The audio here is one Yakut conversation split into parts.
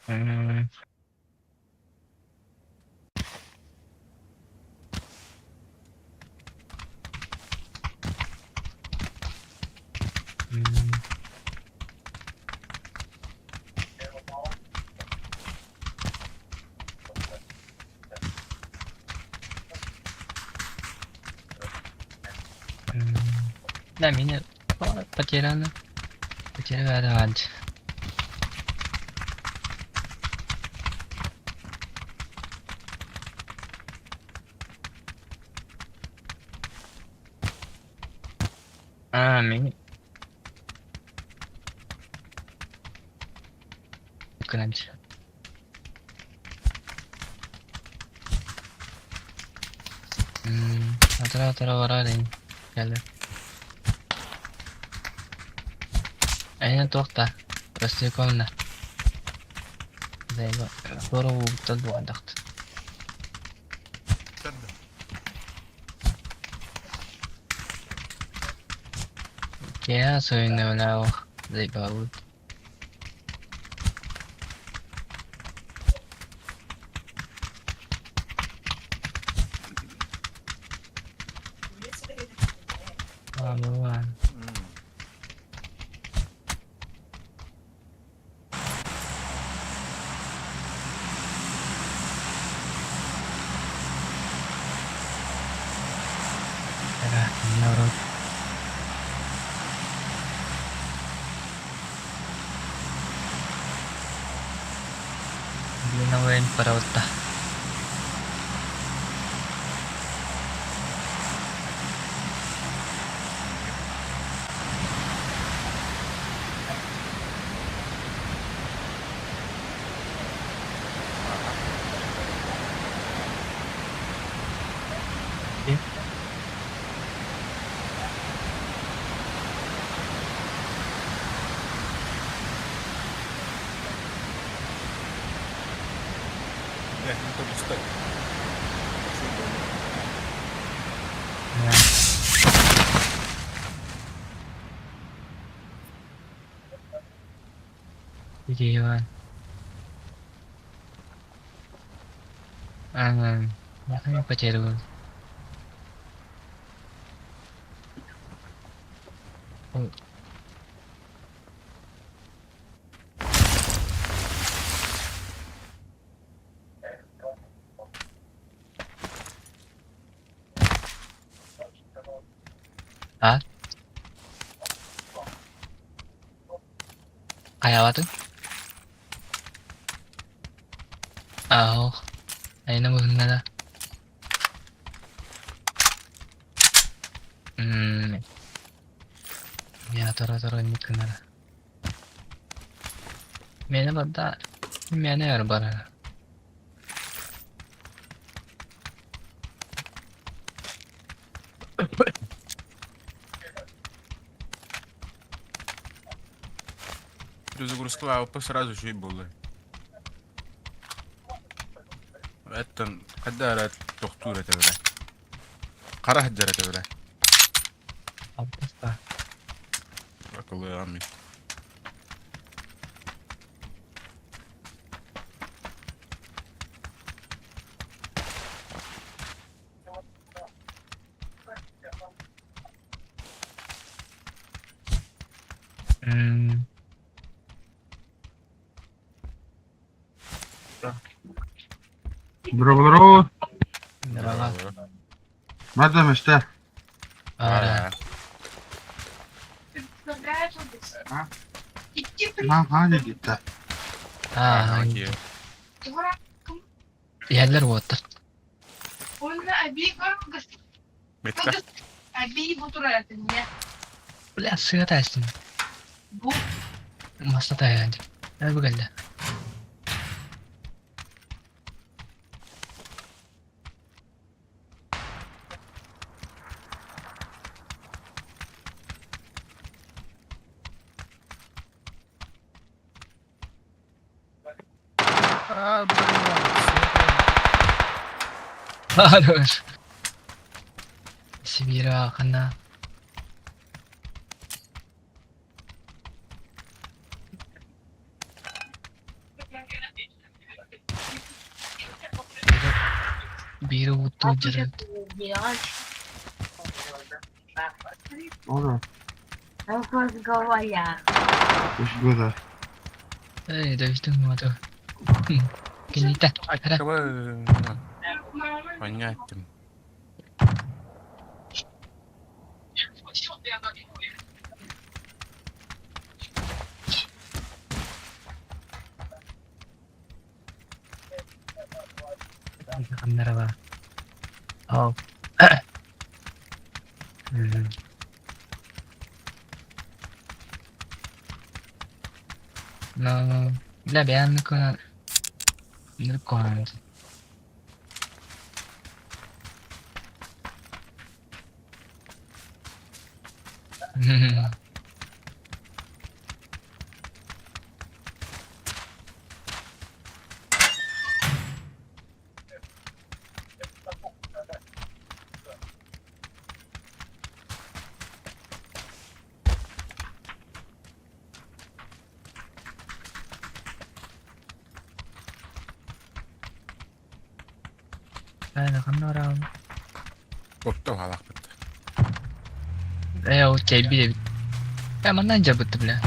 М. М. Да, меня потеряно. Потеряли А, меня... Гранч. Атара-атара барар ини кэлэр. Эйиэнэ туох да Ростелекомна Туора уубуттан буолбатахт. Киэһэ суруйнабынаах заебалбыт. Аалаан. Народ. Длиновая паралта. Иван. А, я потерял. А? Хайаабатын? Аах, айна быһынна да. М Я тора-тора инник гынара. Миэнэ барда, миэнэ өр барара. Перезагрузка сразу же буолла. Эттэн хайда эрэ тохтуур этэ бile. Хара сылдьар этэ бile. Алпыста. Акылыам мин. М. Здорово. Здорово. Мадам, что? Ара. Ага, дедита. Аа, иһэллэр уоттар. Метка. Бля, сыа таастым. Маста тайаан. Эр бу кэллэ. А, блин. Хорош. Сибирь ханна. Биир угуттуу дьарыт. Оля. Үс года. Эй, дойдум муоду. Кинитэ. Ара. Кого понятен. Merhaba. Oh. No, бля, бэйэм куһаҕан. Оттон хаалаахпыт. Ээ, ол чэйбит эбит. Ээ, манна дьабытты, бля.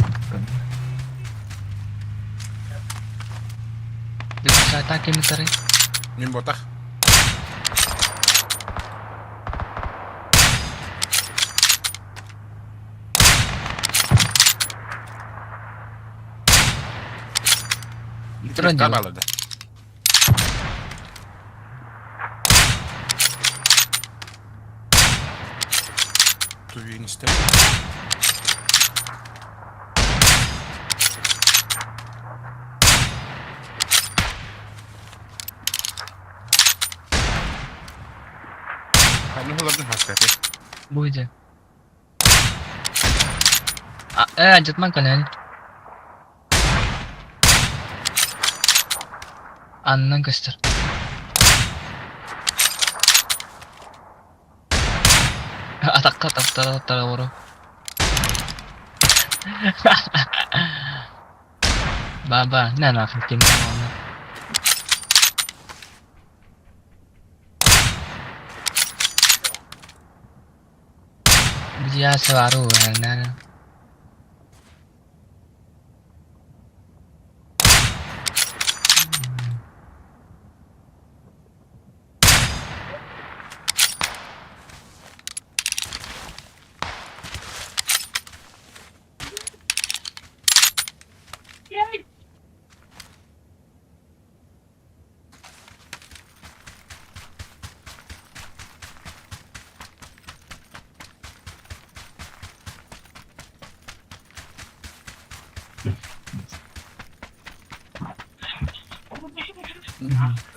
Так кемитары. Мин ботах. Туран дьабыт. Табалады. Тувин истэ. Ханна олордун хаскаты. Будет. А, алдьатман көнөн. Аннынан көстөр. Атахха таптара таптара олору. Баба, на нахуй ким оны. Я свару, на.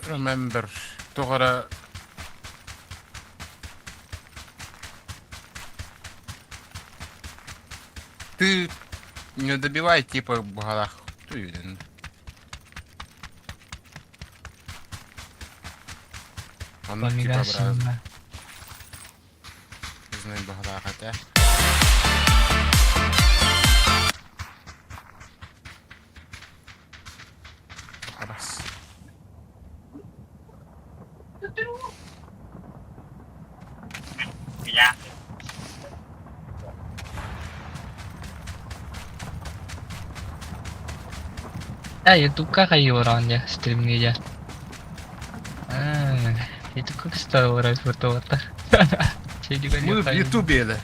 Remember. Тоҕо Ты не добивай, типа, в горах. Ты уверен. Оно типа образно. Помигасина. Знай баҕалаах этэ. Раз. Ээ, ютубка хайыы олороҕун дьэ, стримнии дьэ. Аа, ютубка көстө олорор фотоҕуттар. Мы в Ютубе, да.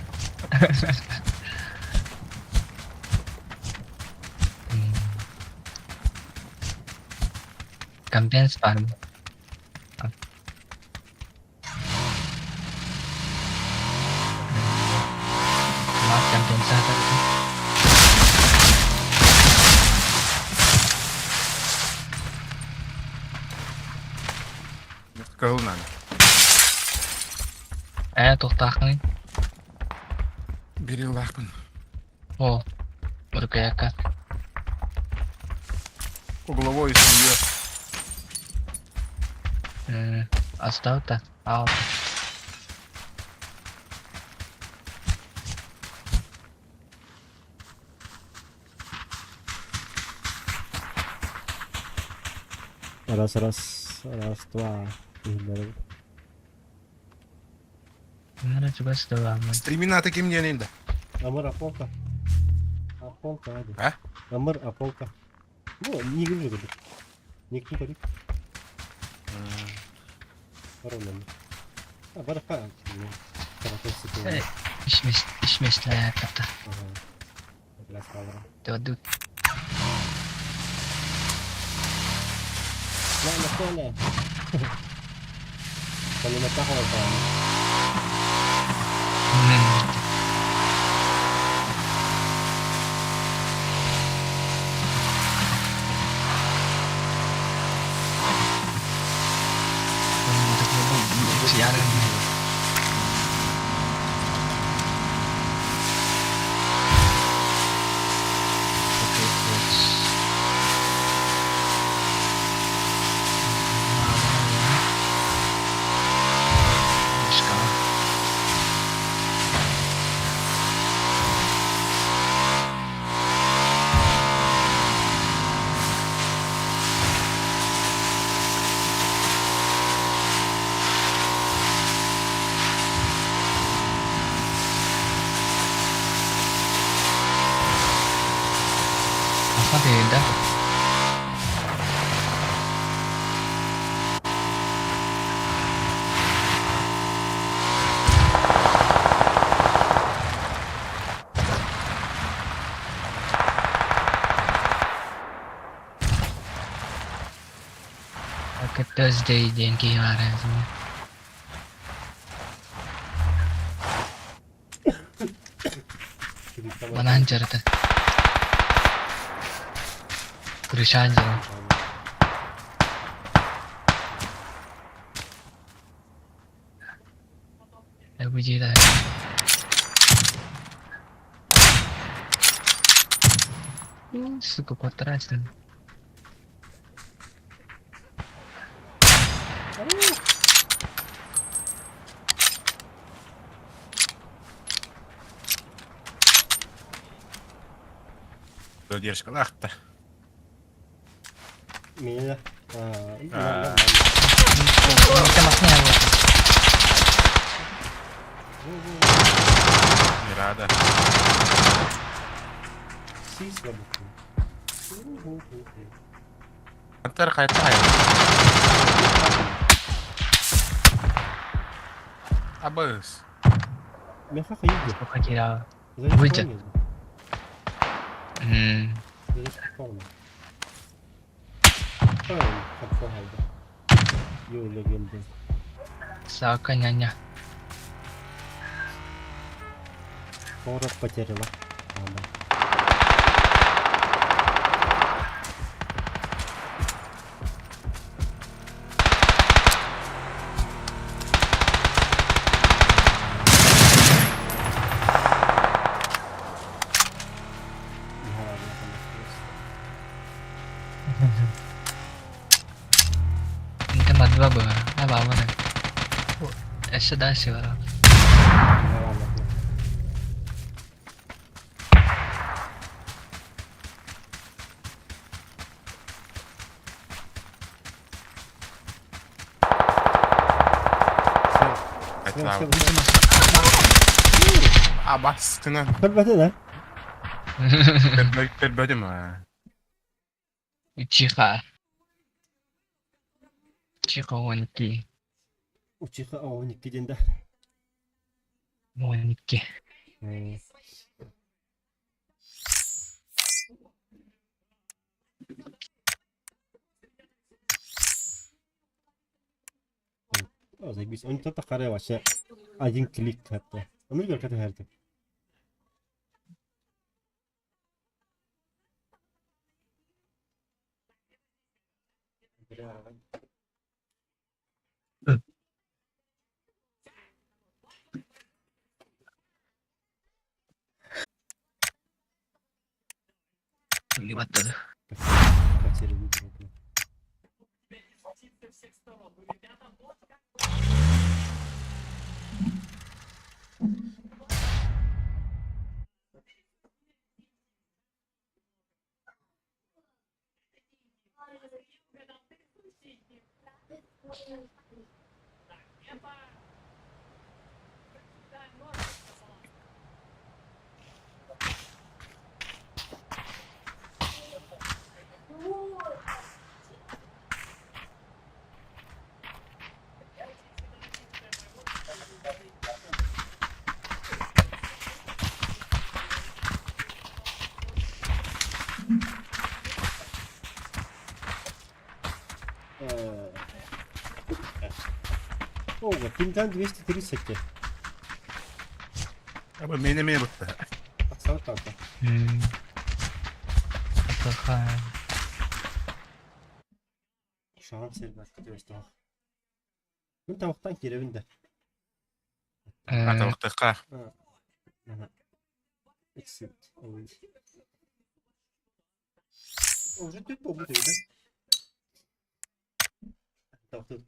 Компенс баар буо. Maaf компенсатор. Кыһыл надо. Ээ, туохтааххыный? Бериллаахпын. О, Урукуйакка. Угловой семье. Астаабыта. Аал. Раз, раз, раз, два. Иһиллэр. Манна чугас да Стримин аата ким диэн да? Амыр Аполка. Аполка, ади. А? Амыр Аполка. Ну, не вижу говорит. Никто говорит. Ровно. А, барака. Э, Ишмеслää tätä. Ага. Tuo La, la kola. Kalau nagkakaroon. Siaran. Oke, terus. Sekarang. Apa beda? Oke, Thursday диэн киһи баар эбит. Банан дьарыта. Крышан дьара. Бу дьиэ Сука, потратил. Задержкалаах-та. Меня. А. Masnya Не рада. Антар хайтай. Абыс. Меха хайди. Сколько кира? Выйдет. Ю легенда. Сака няня. Город потеряла. Inte madва ба? А баба. Эссе да севара. Айтла. Абас кына. Көрбөтүн, Көрбөдүм. Учиха. Учиха онки. Учиха ооники диэн да. Онки. О, заебись. Он то такая вообще. Один клик это. А ну как это это? Баттады. Потеря видео. Ого, кимтэн 237. Аба мені эмиэ бытта. Тахсабыт таата. Атаха. Шаҕам сирбэккэ түбэстээх. Мин табахтан киирэбин да. Атабахтыкка. Exit. Уже тут буолбут эбит. Табахтыыр.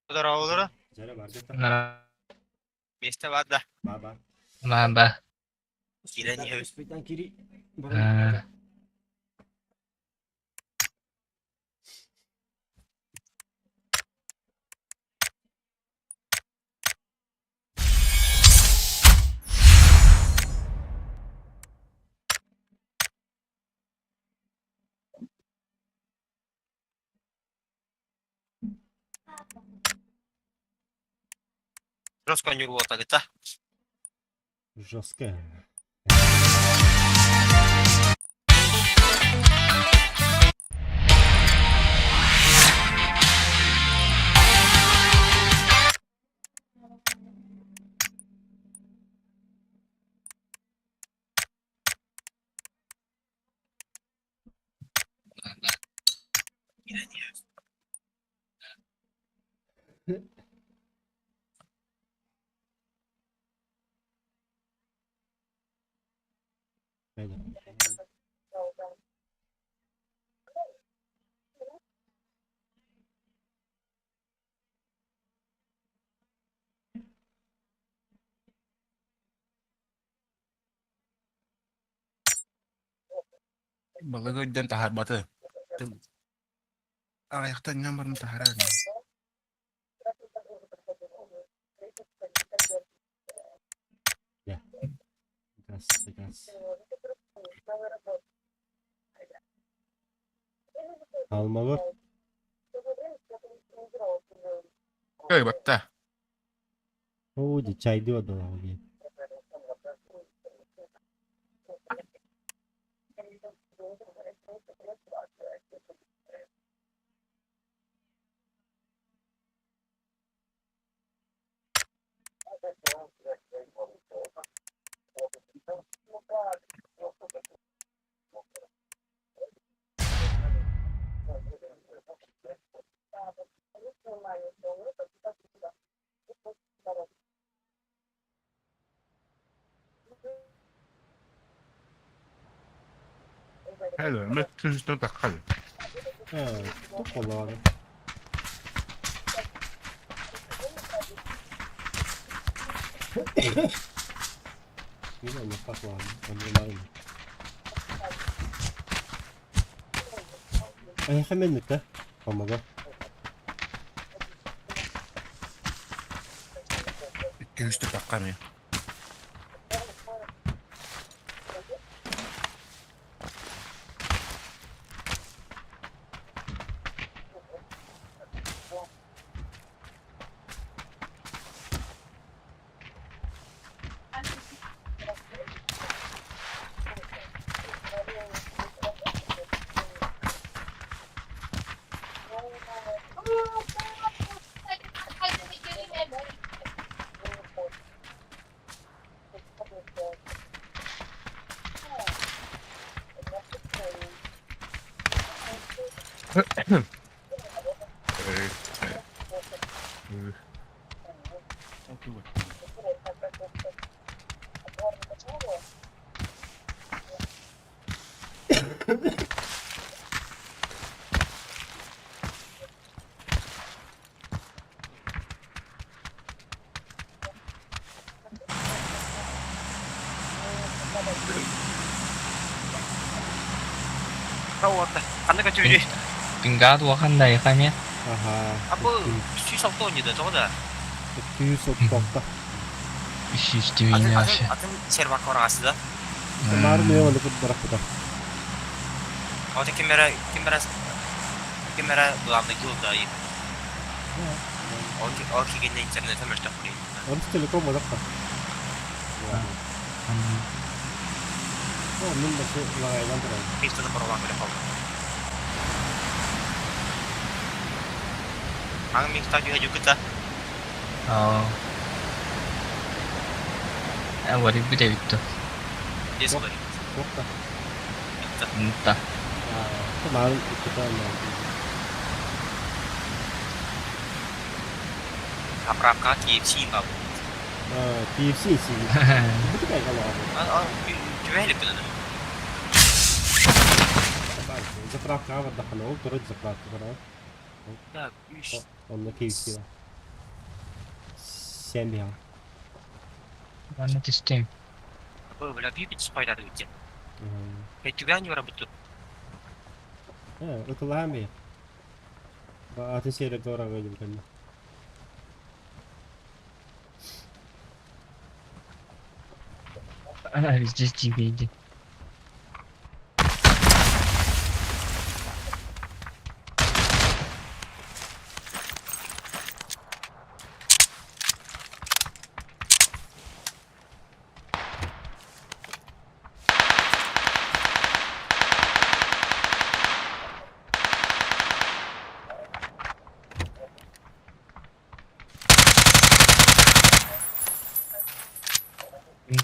Здорово, Дьэрэ бар дата. Миэстэ баар да? Ба ба. Ба. Киирэн иһэбит. Успейтан кири. Жестко ньуруотагыта. Жестко. Aynen. Балыгы өйдөн таһаарбаты. Аҕыйахтан ньам баран таһаарар Газ, газ. Алмалар. Кыайбатта. Оо, дьэ чайдыы одолоҕо диэн. Hello, мы түстэн таххал. Ээ, туох буоллаҕай? Мин оннуктаах буолаҕын, Эһиэхэ мэннүктэ, хомого. Икки үстэ тахханы. Ханна көтүүрүй? Пингат улахан да эйиэхэ эмиэ. Аһаа. Абы 106 да тоҕо да? 236. Үс Атын түүнэ атын атын сервакка бараҕасы да? Тамара нөҥө оннук барахпыта. Ото ким эрэ главный да Ол кигинне интернете мөлтөх блин. Орус телеком одохто. О, мин басы лағайдан турабын. Пистоны боролан көрө қалды. Аҥы мин стадию жүкүтэ. Аа. Варибит эбит Здесь говорит. Туох да. Да. Марын иккитэ Заправка KFC ба. KFC сиги. Бу такая голова. Түбәлик күнү. Заправка бардахана ол турар заправка барар. Да, үш. Онно KFC бар. Семья. Манна түстүм. Бу бля бипит спайдар үтте. Түбән юра буту. Э, ытылаан бэйэ. Атын сиэрэ дорого диэн кэннэ. Везде тебе иди.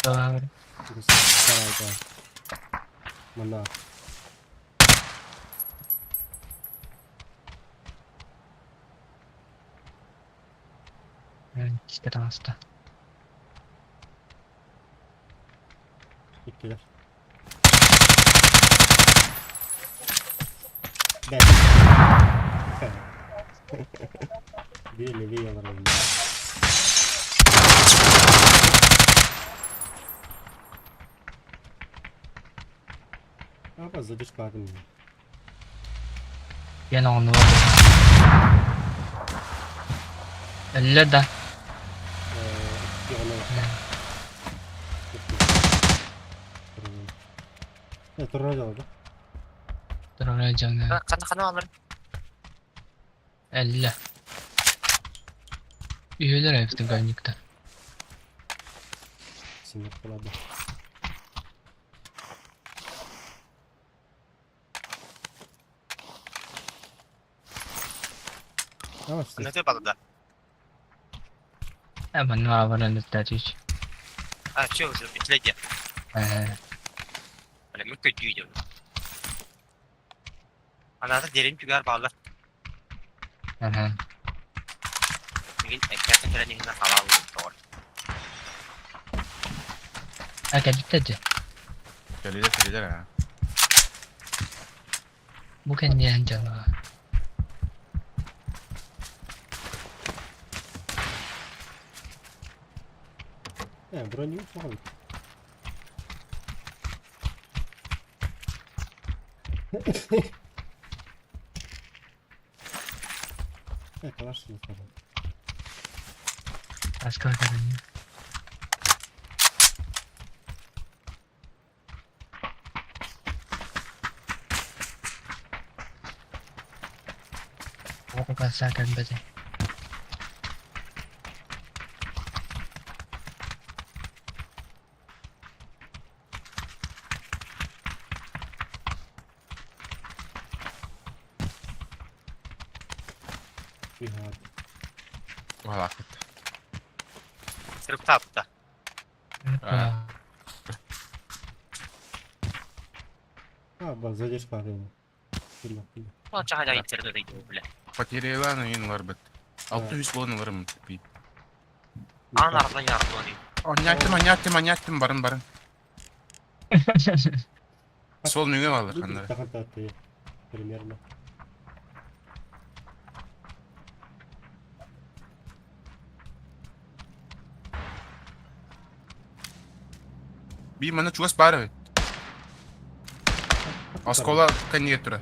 Да. Сарайга. Манна. 14. Иккилэр. Бэт. Биир левый олорор. Апа задержка. Я на он Өллө да. Турар да. Турар дьоно. Ханна ханна алар. Өллө. Үһүлэр эбит говниктар. Фиксинг ладно. Нөтө балда. Э, манна баран ыттаачыч. А, все уже, петледе. Э, Бля, мы көтүү идем. Аната дерин түгэр баалар. аха. Мигин эккәтен кэлэн иһинэ халаал тоҕор. А кэлбиттэр дьэ. Кэлиилэр кэлиилэр аа. Бу кэнниэн дьоно. Э, броню суох. Э, калаш не скажу. Аска кэлэн. Оҕо кэлбэтэ. Фига. Уһалаахпыт. Сырыптаапта. А. А, ба, задержка арена. Фига, фига. Чаха интернет идем, бля. Потеряла иин ыларбыт. 600 буолан ыларым бит. Аан ардан ярдуан. Онньааттым, онньааттым, онньааттым, барын барын. Сол нүгэ баалар ханнара. Тахантаты примерно. Би манна чугас баар эбит. Оскола кэннигэ тура.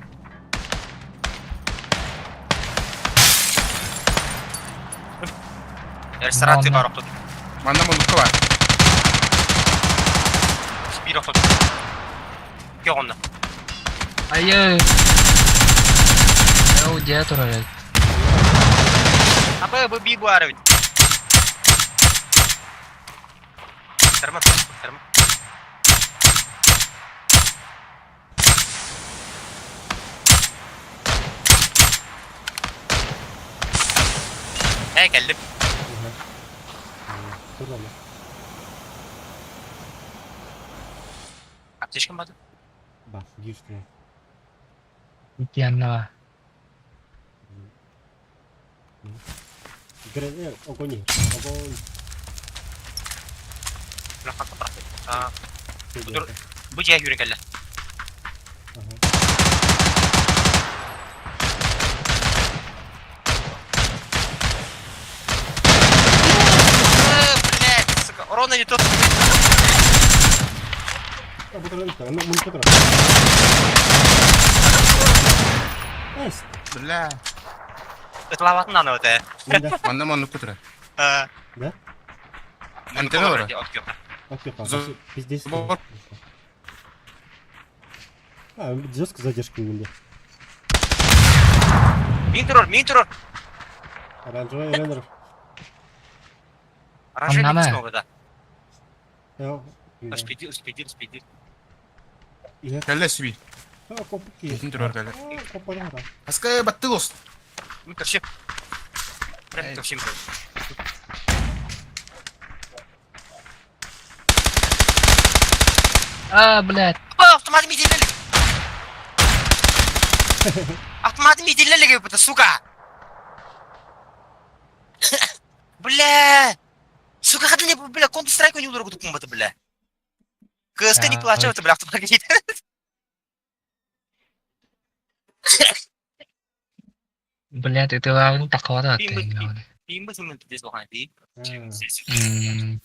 Ресторан бар охтот. Манна муннукка баар. Бир охтот. Кеҕонна. Айы! Оо, дьэ турар. Аба бу би буар бит. Терма, терма. Э, кэллим. Ага. Турама. Аптечкам бады. Ба, гифт. Икки анна. Грен, огонь. Огонь. Бля, хатта брат. А, Dur. Бу дьиэ хүрэ кэллэ. Ага. Э, блядь, сука, урона не тот. А, бу туран, аны мунта турар. Эс. Бля. Ытлаватын аны өтө. Мында. Манна муннукка тура. Э, Да? Антенна бар. Окей, За- Пиздец. Бор. А, жестко задержка мында. Мин турар, мин турар. Оранжевый рендер. Оранжевый Аннама. смогу, да. Я. Успеди, успеди, успеди. Я. Кэллэ сиби. А, копки. Итин турар кэллэ. А, коппадара. Аска баттыл ос. Мин көрсөм. Прям көрсөм. А, блядь. Ба, автомат миделлелик. Автомат миделлелик это, сука. Бля. Сука, хадны, бля, Counter Strike не удару кумбата, бля. КСК не А, плачу, это, бля, автомат Блядь, это главный такого да. Бим бим пиздец бахан ди. А. Мм.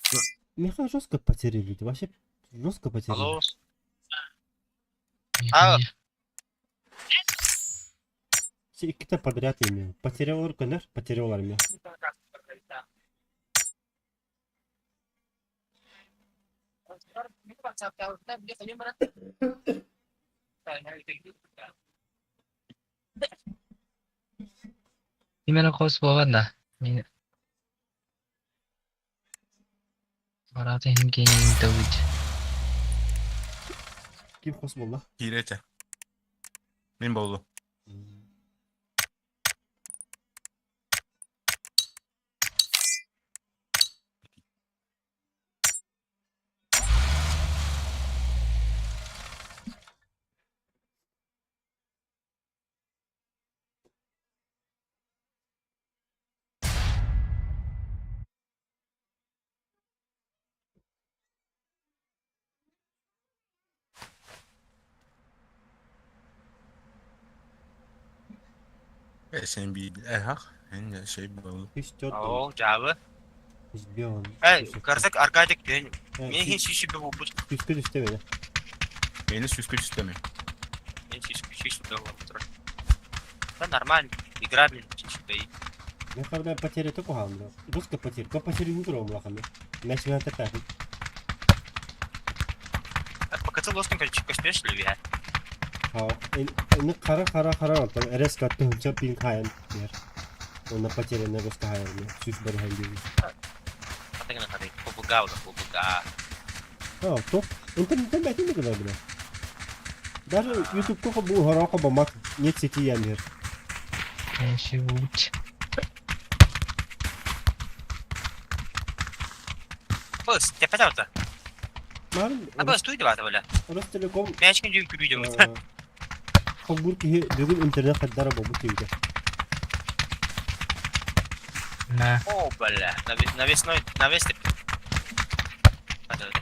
Меха жестко потеряли, вообще жестко потеряли. Алло. А. Все иккитэ подряд имел. Потерял көнөр, потерял армия. Именно хос болған да. Мен Бараатын иһин киэҥ тылыч. Ким хос буолла? Киирээчэ. Мин буоллум. Sen bir ehak en şey bu. Оо, дьаабы. Эй, Карзак Аркадик диэн мин иһин сүүс сүүрбэ буолбут. Түскө түстэ бene. Beni süskü istemiyor. Мин 100 сүүрбэ буолбут турар. Да нормально, играбельно, 100 сүүрбэ. Мен харда потеря то кухамда. Дуска потеря. Ко потеря утро умлахами. Мяч на такая. ПКЦ лостин, короче, көстөс лүбэ. Ха, энэ хара хара хара онтон РС каттыһынча пин хайан бер. Онна потеря на госка хайан. Сүс бар хайан. Атыгына хады. ПБГ да ПБГ. А, то интернет бәтин гына била. Даже YouTube ко бу хара бамак нет сети ямер. Кэшибуч. Быс, тепе тавта. Марын А быс туйды бата бля. Ростелеком Мячкин дүйүн күрүйдүм. Холбур киһи бүгүн интернет хаддара бобу тиийдэ. На. О, бля, навесной, навес деп. Hadi hadi.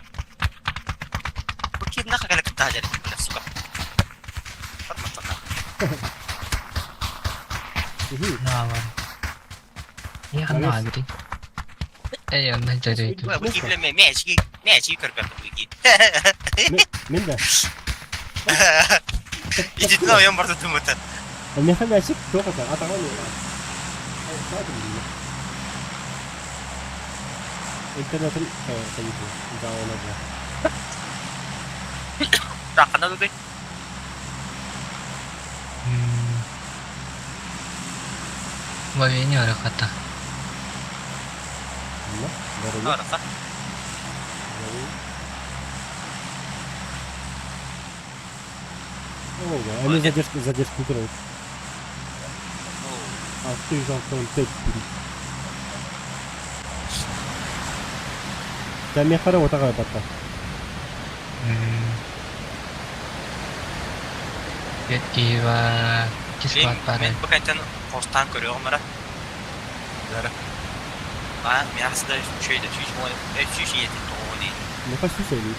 Bu kid нахуй кэлэ кытта бля, сука. Барматтана. На бар. Я Навес. на гри. Эй, онна жарайды. Бу кид бля, мячки, мячки көрбөт бу кид. Мен да. Идите на оён барда түмөтө. Меха мәчик тоқата атаған интернетин жауына Рақана бүгүн. Вовени арахата. Араха. Они задержка задержка көрөт. 665. Мехара отаға батта. Кеткива кисват Мен бары. бу кантан костан көрөм ара. Дара. А, мен асында чөйдө, чүй чүй жети тоғуни. Меха сүсөйлүй.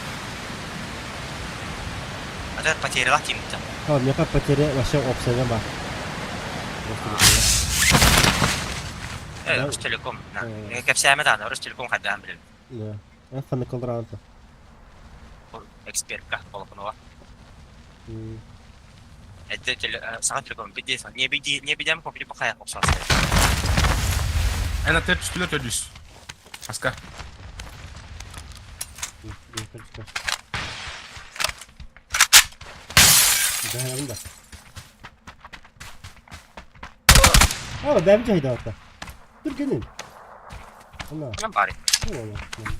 Ата потеряла тимта. Ha, меха потеря вообще опцияда бар. Э, Ростелеком. Кепсәмә да, Ростелеком хаддан билем. Да. Эн кылдыраанта. Экспертка болопунова. Это сага телеком биди, не биди, не бидем компьютер пока оксас. Эн атер түстүлөр төдүс. Аска. Да. А, бәм жайда атта. Тур кенин. Ана, Мен бари.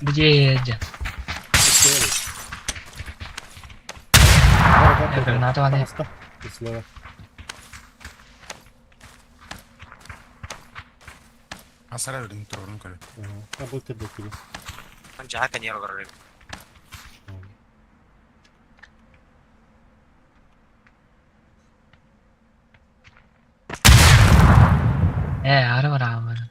Где же? Слева. Асара өрүн турорун көрө. Ага, бұл түрде келе. Мен жаха каньер барар. Э, ары бар ары.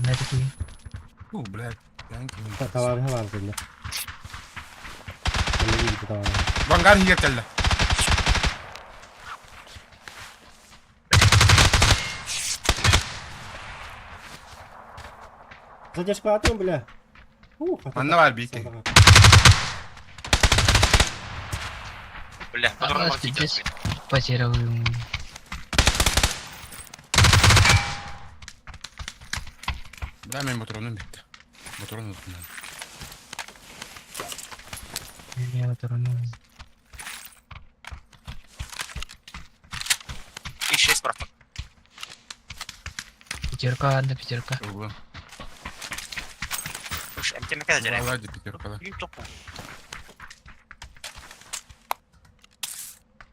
Не Бу, блядь. Товары бар деді. Вангар хигер келди. Задержка атым, бля. Ух, Манна бар бийки. Бля, А, здесь потерял ему. Да, мен моторонум битти. Моторон утум. Я вот руну. Автобус бырахпыт. Пятерка ладно, пятерка. Ого. Уж МТМК да дьэрэ. Лади пятеркалар. Күн топу.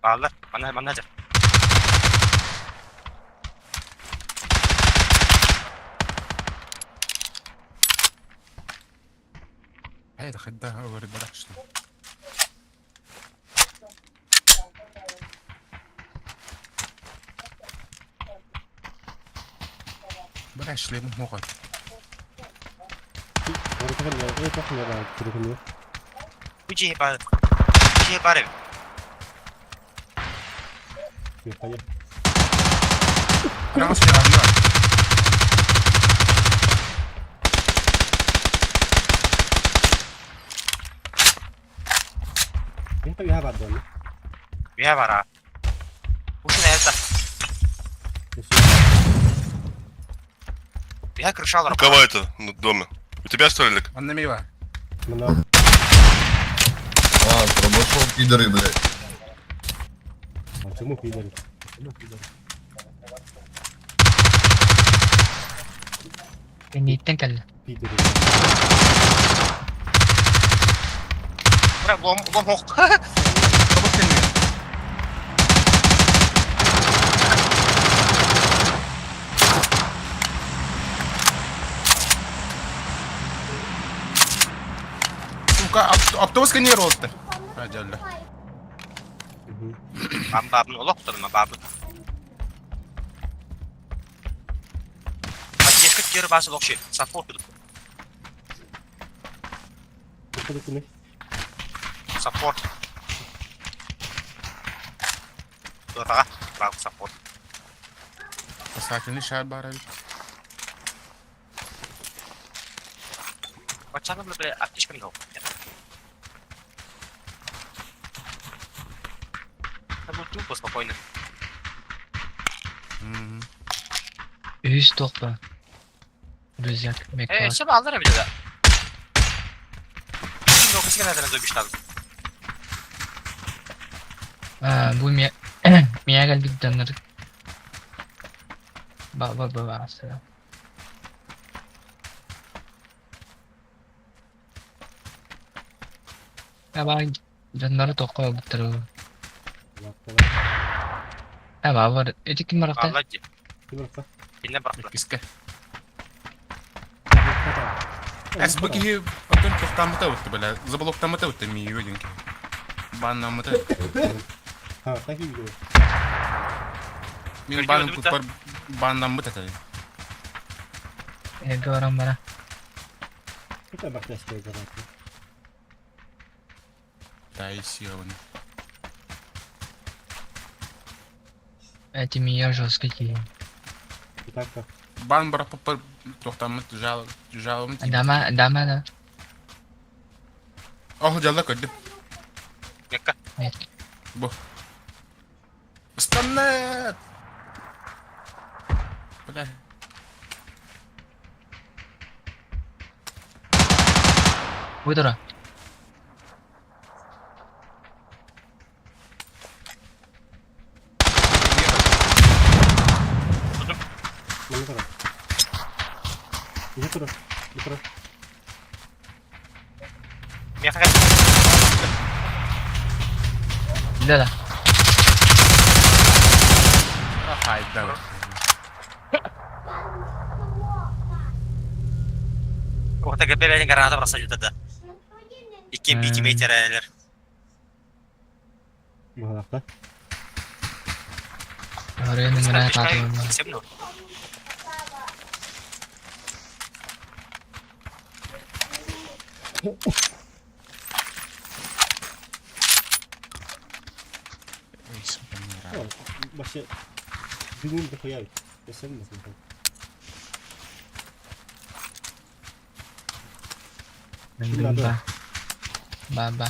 Бааллар. Манна манна дьэр. Хайда хайда говорит барак что. Бара шлем моҕой. Бу дьиэ баар. Дьиэ баар эбит. Араҥас уйаҕанныа. Үһэ баар аа. Ушун это. Үһэ крышалар. У кого это на доме? У тебя что ли? Лек? Анна Мива. А, пробошел пидоры, блядь. А чему пидоры? Кэнниттэн кэллэ. Пидоры. Бра, лом, лом ох. Тобус кэннигэ. Сука, автобус кэннигэр уолаттар. А, дьалла. Бабын бабын олох тутарым бабын. Поддержка тиэр баас олох ши. Саппорт кудук. Саппорт. Туотаҕа. Бабын саппорт. Спасательный шар баар эбит. Баччаны бile аптечка мин Это был тупо спокойно. Мгм. Үһүс туох баар. Рюкзак, Э, мекка. все алдар эбит да. Ким окусика наверное добиштан. Аа, бу мия мия кэлбит дьоннор. Ба ба ба ба сыра. Аба дьоннору туохха ылбыттар уу. Аба бар эти ким барахта? Алла ди. Кинне барахта. Иккискэ. Эс бу киһи оттон туохтааммыта бутта бля. Заболоктааммыта бутта миигэ диэн киһи. Бааннааммыта. Мин бааным путпар бааннаммыт этэ. Эргэ баран бара. Таисия. Эти мия жестко киһи. Баан барахпаппар туохтааммыт жал жалым тиийбит. Дама дама да. Оһ дьалла көрдүм. Мекка. Нет. Бу. Ыстанна! Бля. Выдора. Меха. Да да. Хайда. Охта ГП граната бросали тогда. Икки бити метерелер. Оройун граната атылынна. Семну. Эй, сука, не рад. Ба. Ба ба.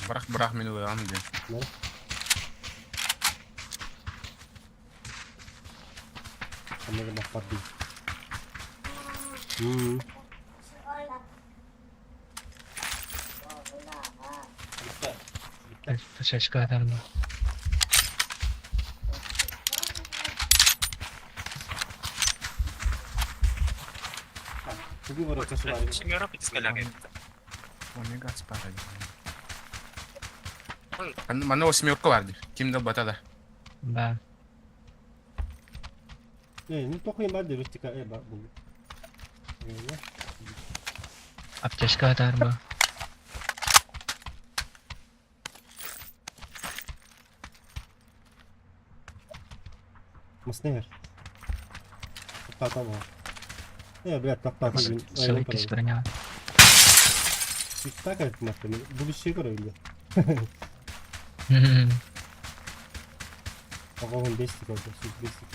Бырах бырах мин ылыам диэн. Шашка атарма. Тугу барар часоварга. Семерок искалягай. Омега спара. Манна восьмерка бар дии. Ким да бата да. Да. Э, ну тохуй бар дии рустика э бар бу. Аптечка атаар бу. Маснер. Тоқтатам. Э, блядь, тоқтатам. Сылык броня. Так айтмақпын. Будущее көрөйүн. Оғын бестик oldu. Siz бестик.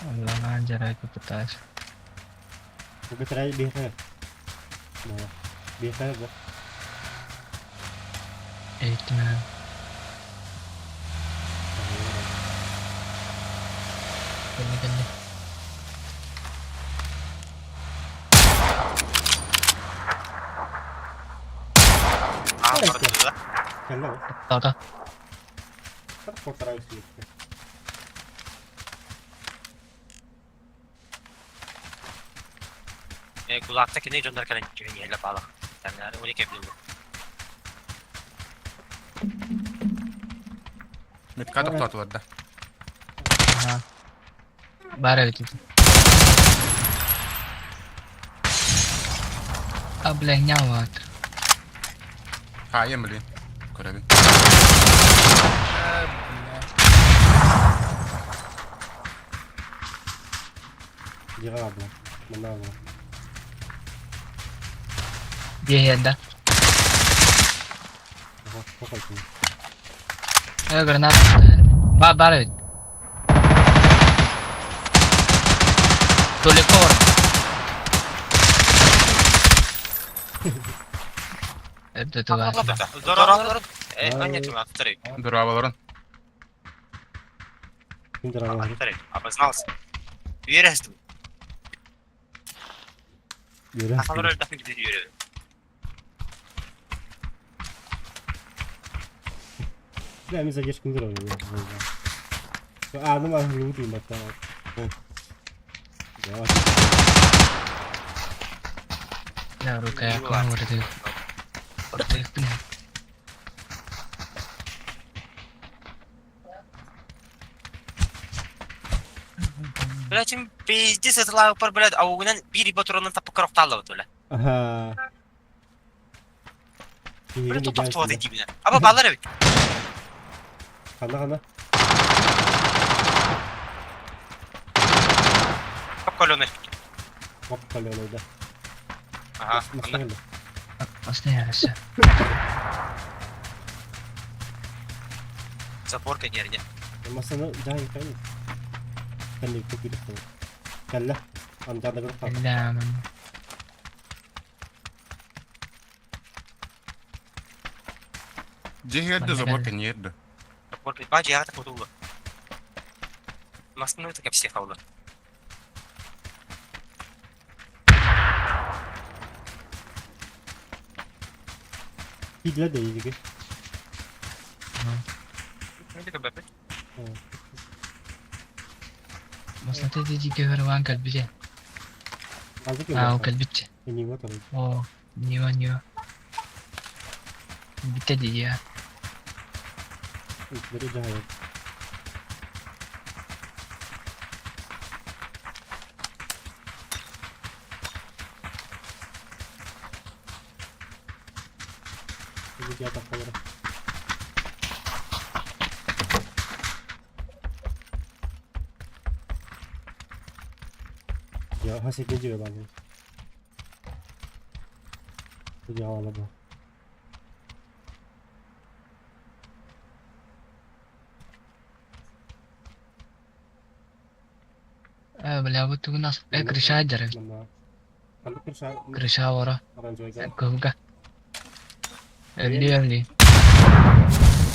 Лана жарайка пытаюсь. Бетірәй бейхэ. Бейхэ бу. Эйтме. Кэлли кэлли. Аа, барда. Кэллэ. Тата. Как полтора үсүлүккэ. Э, кулакта кини дьоннор кэлэн киһи баалах. Тэннэр уни кэбилин. Метка тоқтатылар да. Ага. Баар эбит. А, бля, няват. Хаайым, блин. Көрөбүн. Дьиҕэ бу. Мына бу. Диэһиэн да. Ага, кохайтын. Э, гранат. Ба, баар эбит. Толикор. Это туда. Здорово. Э, нет, аттары. Дурабаларын. Ким дырага. Аттары. Обознался. Үөрәстім. Yürü. Ахалар өлдәхін киде үөрә. Бля, мен задержка көрөйүн. Аным ахын дейм бата. Я. Да, рука я кому вроде. Вроде, бля. Бля, чем пиздец это лава пар, блядь, а угунан бири батуранын тапы корокталды бля. Ага. Бля, тут тоқтуады деймін. Аба балар эбит. Хана хана. Кап колены. Хоп каленый да. Ага. Машина. Остановился. Заборка нерне. Масаны жай кайны. Кәлле көк идек. Кәлле. Анда да бер хат. Бля, man. Дьиһиэрдэ забор кэнниэрдэ. Заборка. Ба жиһата кутулу. Масны это капсе хаулы. Кидле да иге. Не кабе. Маслаты диги көрван калбите. Азык. А, калбите. Не вот он. О, нио, нио. Бите диги. Бери жай. Иди я так говорю. Я хасик не делаю, ладно. Идеала бу. Э, бля, вот у нас. Э, крыша дерев. Манна. Ханды крыша Крыша вора. оранжевый. Куга. Эли, эли.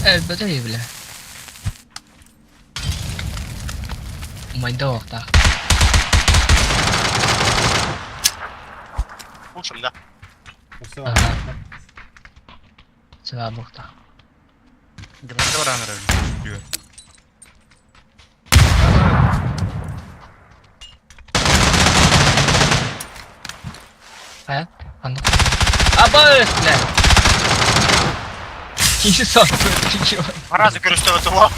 Э, бля, бля. Майда вақта. Пушим, да. Все. Ага. Сыға бұқта. Граната баран эрэр. Хайа? Ханнык? Абаас, бля! Киһи саспыт, Аразы көрүстэ тула.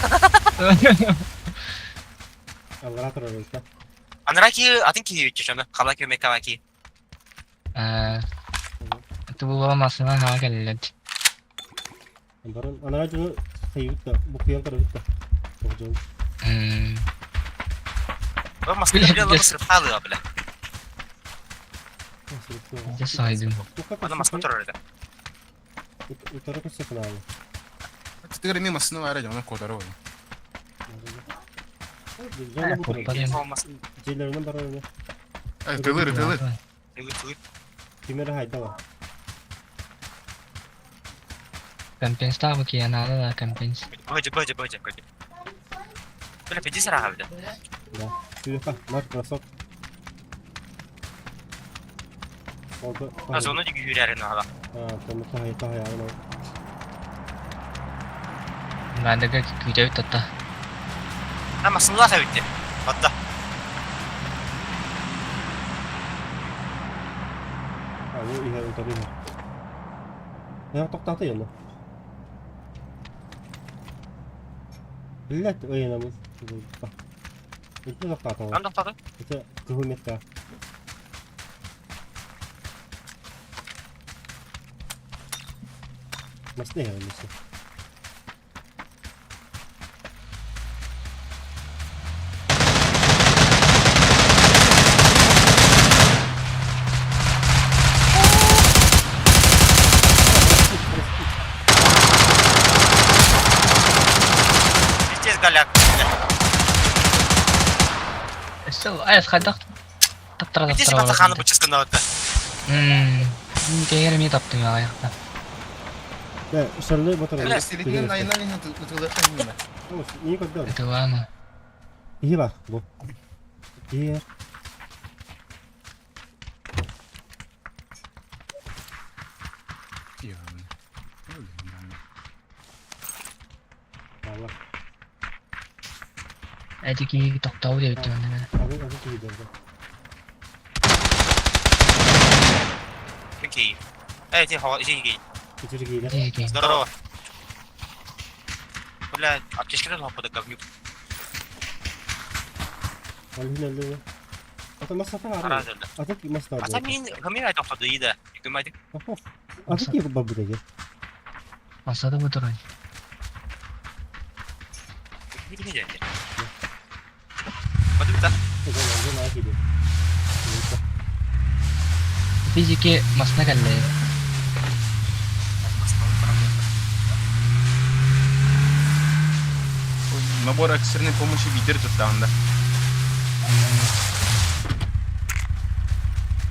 Аллара турар эбит. Анараки атын киһи үтчө шаны. Халаки мекалаки. Тубулуга массыына хаҥа кэллилэр. Баран анараа дьону хайыбыт да, букуйан көрөбүт да. Тоҕо дьон. Бу маскына бile лабы сырхалыа бile. Дьэ сайдым. Аны маскына турар этэ. Утары көрсө кынаалы. Тигэр эмиэ массыына баара дьону куотары ол. Дьиэлэринэн барар ини. Тылыр, тылыр. Ким эрэ хайдала. Компенстаабы киһи наада да компенс. Быдьы, быдьы, быдьы, быдьы. Бля, пиди сараха бля. Да. Сүүрүөххэ, марш бросок. Oldu. А зону диги хүрэрин ала. А, там тахай тахай ана. Мандага күүтэбит татта. А масынла сабитти. Атта. А, бу иһэр утары иһэр. Я тоқтаты енді. Блять, ой, намыз. Это тоқтаты. Ан тоқтады. Это кыһыл метка. Масны иһэр эмесе. Пиздец голяк. Өссө айас хайдах таптара Пиздец таптара. батаханы бычыскында отта. Кэгэр эмиэ таптым аҕайахта. Да, шарлы батыр. Силитинен айынан иһин ытылыахха иһиннэ. Не көрдө. Ытылаама. Киһи бар, бу. Киһи. Allah. Эти киһи тохтообут эбит манна. Аны аны киһи дерде. Окей. Эй, ты хава, иди, Ичери киһи. Эти Здорово. Бля, аптечка да лапа да говнюк. Ол хинелли. Ата масафа ары. Аразы. Ата масафа. Аса мин гамин айта тоқтады иді. Үкімайды. Ата киһи бабы деге. Масада бу туран. Бадыбыта. Физики масна кэллэ. Набор экстренной помощи видер туттаанда.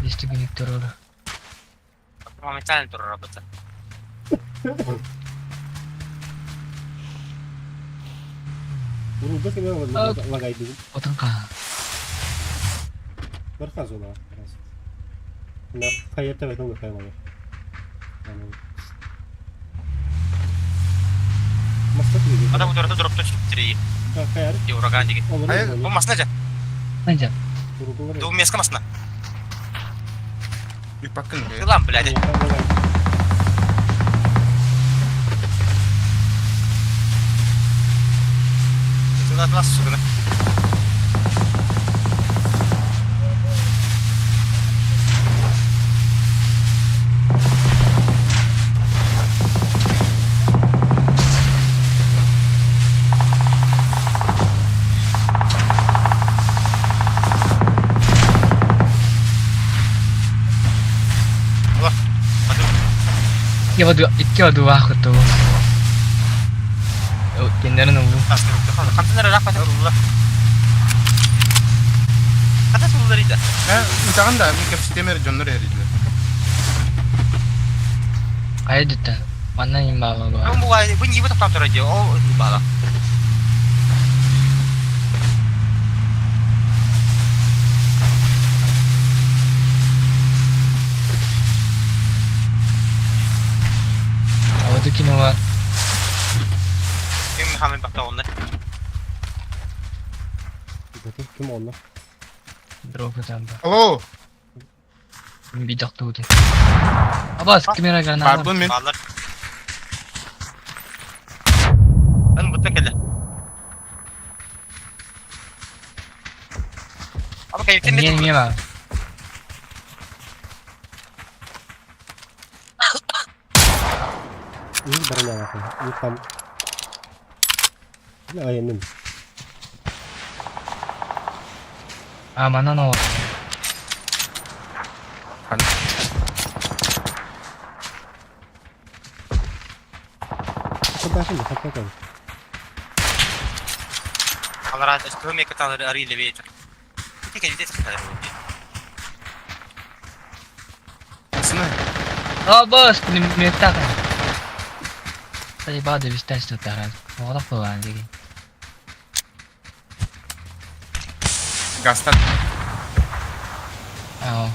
Дести күнүк турар. Моментально тур работа. Уруда кеме лагайды. Отон ка. Барха зона. На хайата бетон хаймалы. Маста киһи. Адам турда дроп точно три. Хайар. И ураган деген. Олор. Бу масна жа. Анжа. Ду меска масна. Үпаккын. Тылам, блядь. Тыла сука. Икки одуа хоту. Кеннерин улу. Контейнер рах патыр улла. Хата суллар иде. Ытаҕын да мин кэпсэтиэмэр дьоннор эридилэр. Хайа дүттэ. Манна им баба ба. Бу бу ниби токтап турар ди. О бала. Абаты кинола. Тоҕунна. Ким онно? Дрога там ба. Алло! Видео тут. Абас, камера граната. Пардон мен. Бааллар. Эн бутта кэллэ. Аба кайытын Не, не ба. Үс бронялаахын. И там. Айанным. А, манан ол. Хаппатын, хаппатын. Алара өстөм екі талы арыйлы бейт. Ити кэлбите сахтар. Пацаны, Абас, пулеметтах. Заебал довести что-то раз. Вот такой деген. газтан. Ау.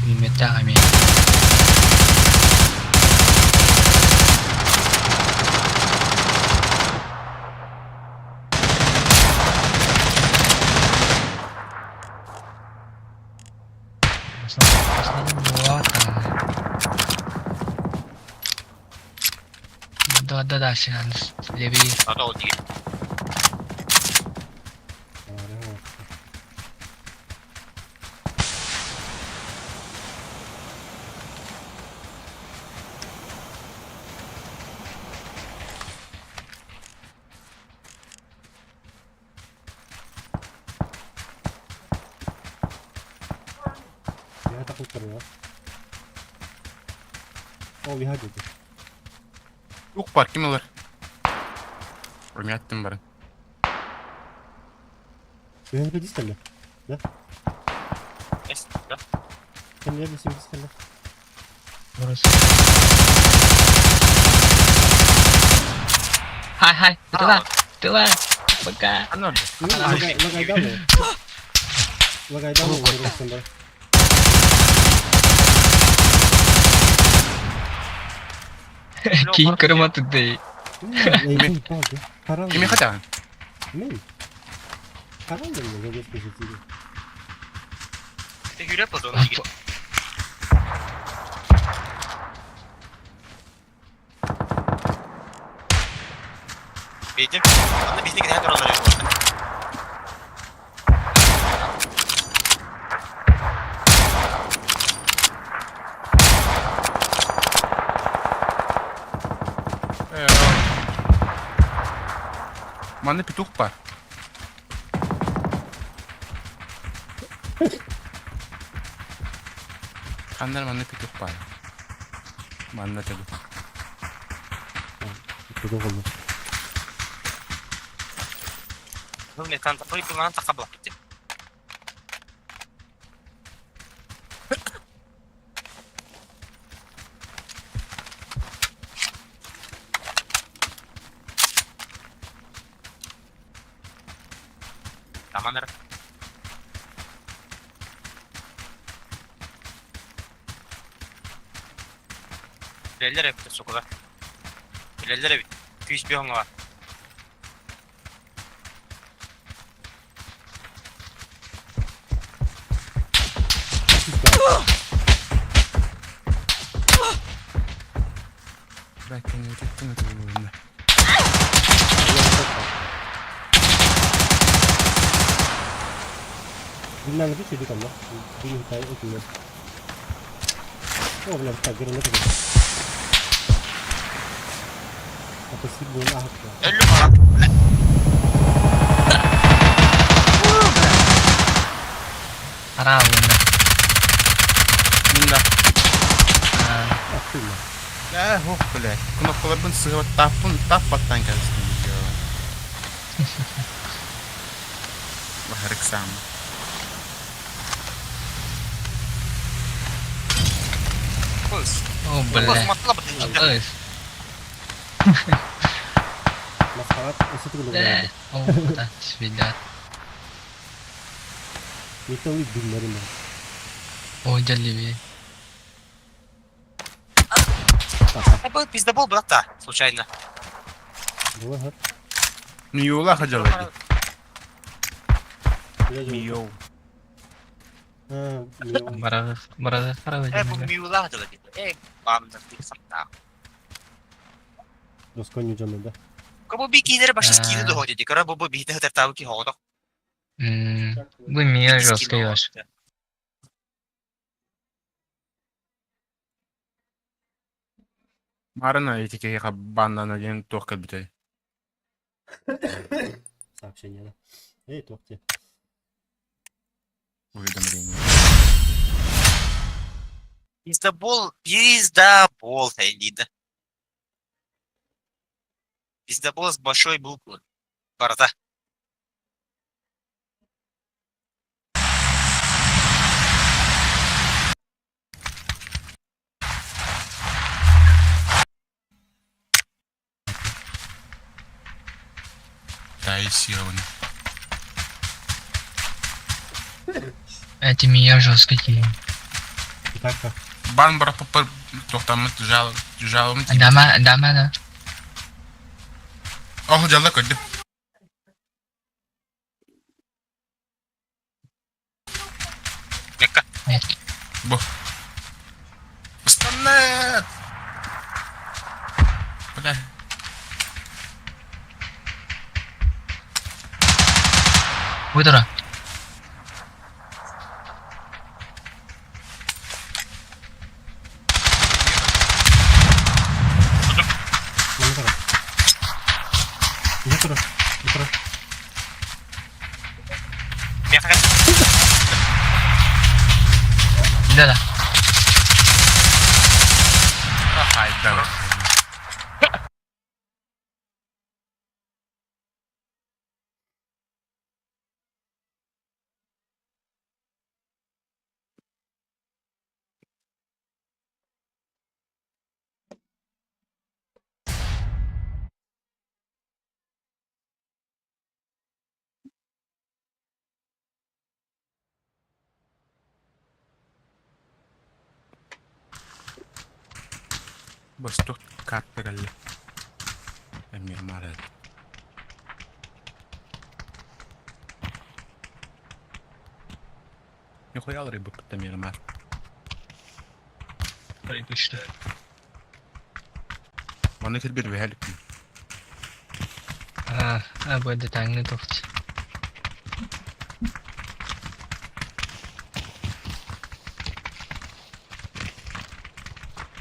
Пулеметтах ами. Да, да, да, сейчас левее. Ата ол деген. Я такой көрүнэр. Ол иһа диэки. Ук бар, ким ылар? Ұрмяттым барын. Үһүн бедис кэллэ. Эс, да. Кэллэ бис бис кэллэ. Просто. Хай, хай, тыла, тыла, пока. Аны Лагайдамы. Лагайдамы уруксун бар. Кейін кырма туды. Харам. Кими хотя? Мен. Харам мен логес көсөтү. Ти хүреп болду оны деген. Бейтим. Анда биздики кете туралар yok. Манна петух бар. Ханнар манна петух бар. Манна теду. Тугу болду. Бул метан такой булан такабла кетти. Таманыр. Билелер эбит сукула. Билелер эбит. Күйс бионга бар. Бәкене өтеттің өтіп Билнән бит чөйдүк анда. Бил хтай өтүлөр. О, бля, так гырына кетет. Ата сир буын ахыпты. Өллү бара. Аралына. Мында. Аттым. Ә, ох, бля. Кнопкаларбын сығып таппын, тап баттан кәлістім. Бахарык сам. Кыз. О, бля. Кыз матлап Ыс. Хаҕат өссө тугу Э, да О, да, свидат. Металлы биллэрим. О, дьэллиби. Э, был пиздобол, брат-то, случайно. Була хат. Миюла ходила. Мио. А, мио. Барағы, барағы қарабы Э, бу дьэллиби. миула дела дип. Э, бам, да, ты сам та. Досконю дьоно да. Кому би кинер баша скины А. доходит, кара бу бу битне хатар ки хоғодох. Бу мия жесткий ваш. Марына эти киһиэхэ баннана диэн туох кэлбитэй? Сообщение да. Эй, туох диэ. Уведомление. Пиздобол, пиздобол, Лида. Пиздобол с большой буквы. Барда. Таисирование. Эти мия жесткий киһи. Так, Бан бар попар туохтаммыт жал жалым Дама, дама да. Ох, дьалла көрдүм. Мекка. Нет. Бу. Ыстаннат! Бля. Выдора. Манна турар. Ийэ турар. Бу турар. Мекка. Да, да. Хайда. Бостук карта кэллэ. Эмиэ маарай. Нихуя рыбы кытта маар. Прибышты. Маны кэлбир бэһэлик. А, а бу эдэ таңны тохт.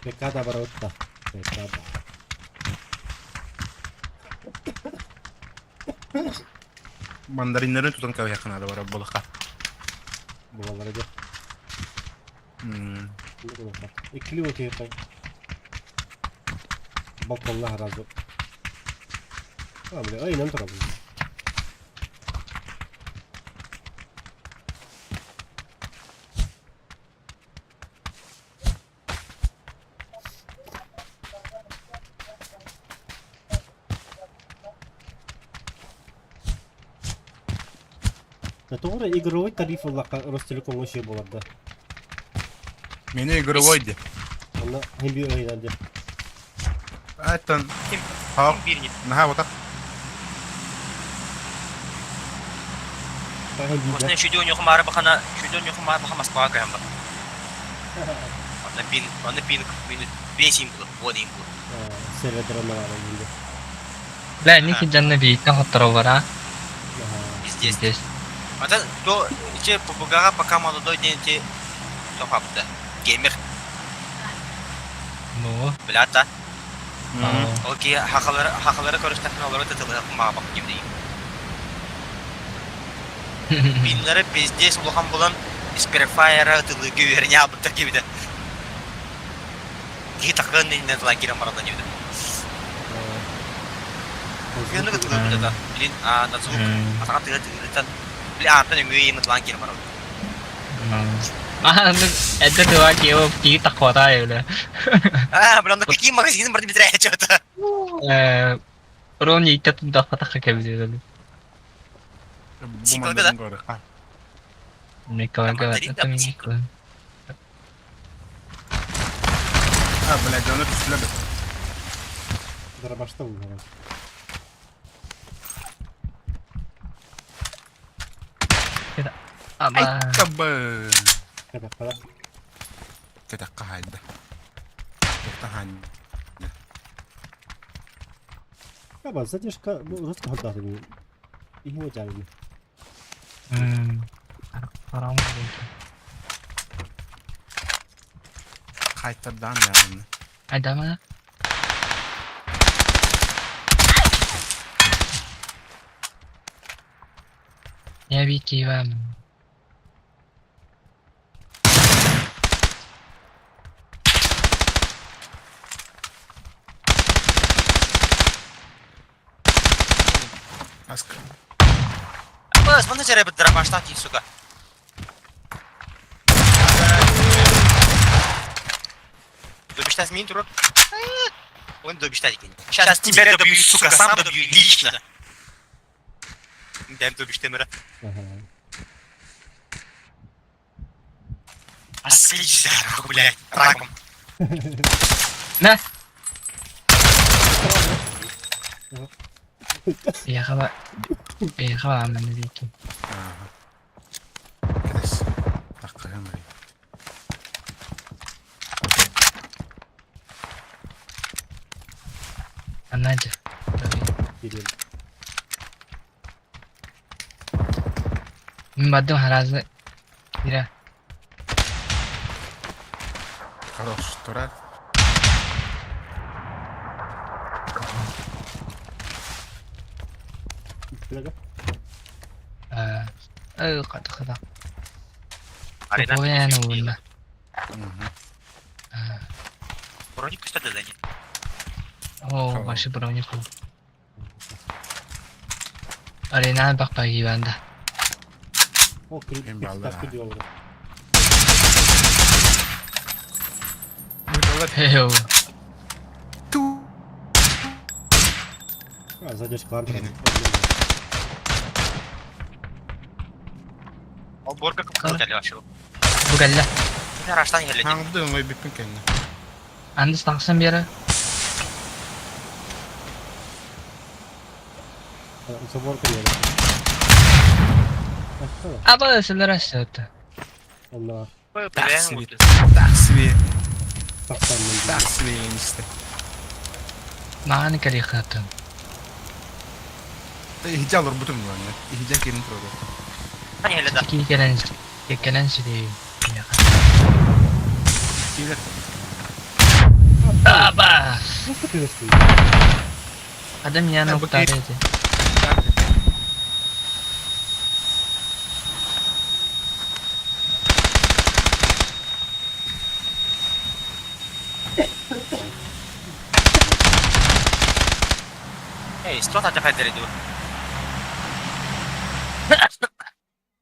Бекада барабытта. Бекада. Мандариннарын тутан кабыйаххын наада бара буолуохха. Буолаллара дьэ. М, Иккили отуйхан. Балконна сразу. А, бля, ай, нам турабын. Да тоҕо игровой тариф ыллахха Ростелекомҥа үчүгэй буолар да. Мени игровой де. Онно һин биир ыйынан дии. Аттан. Ким? Хаал. Ким биир Наһаа батах. Һин биир Осна шүдө ньохмары бахана, шүдө ньохмары баха Москваға көһөн бар. Онно пин, онно пин, минут 5 был, вот им был. сервердер онно баар дии. Бля, ники дьанна бийтен хоттороллар, а? Пиздец. Здесь. А то, то, че, ПБГ пока молодой день, те, то хапта. Геймер, Ну. бля, та. А, Ол ки хахалары, хахалары көрүстәхин олары тытылы маа бак ким дейм. Пиннары пиздец улахан булан, Спирфайра тылы күверне абыттар кибиде. Ки такын иннен тылан кирен барадан ебиде. Күнү тылы буда да. Блин, а на звук. Атака тыга тыгырытан. Блин, антан өңгө ем тылан кирен барадан. А, ну, это два кило пи так хватает, бля. А, блин, ну какие магазины бар битре что-то. Э, Рони иттэ тудахпатахха кэбиһэр. Сиколга да? Николага Там это Николай. А, блядь, ону түстүлэр. Дробашта булар. Аба. Табы. Ката кара. Кэтэххэ хаайда. Туохтан Аба задержка бу русский хардаты. Ихе жарны. Харам. Хайтардан яғын. Айдама. Я Вики Иван. Аска. Быз, маны жере бір дробаштан кей, сука. Добиштас мин туруп. Он добиштас екен. Сейчас тебя добью, сука, сам добью лично. Дэм добиштемера. Ага. Ослись, блядь, раком. На. Я хаба маны Вики. Кэтэс. Таққыһын. Анадя. Кирилл. Мен бардым харазы. Ира. Хорош, тура. Билеге. Қаты қада. Арена. Оян уына. Броник күстәді да не. О, башы бронику. Арена бақпа Иванда. О, Кирилл. Мен балда. Ташкы диyor. Хеу. Ту. А, задержка бар. Ол борга кып келе вообще. Бұғалла. Мен раштан келе. Хаңды оңай биппин кэнни. Андыс тақсан бері. Собор кирилл. Аба сілер асты. Онна Тахсви. Тахсви. тақтан мен. Тахсви инисте. Маған кәлі қатын. Ихижа алыр бутум буlan. Ихижа кирин турады. Келе да. Ки келен келен сиде. Килер. Аба. Nasıl кирилл? Адам я Ә, ноқтар еді. Эй, что там опять дерет?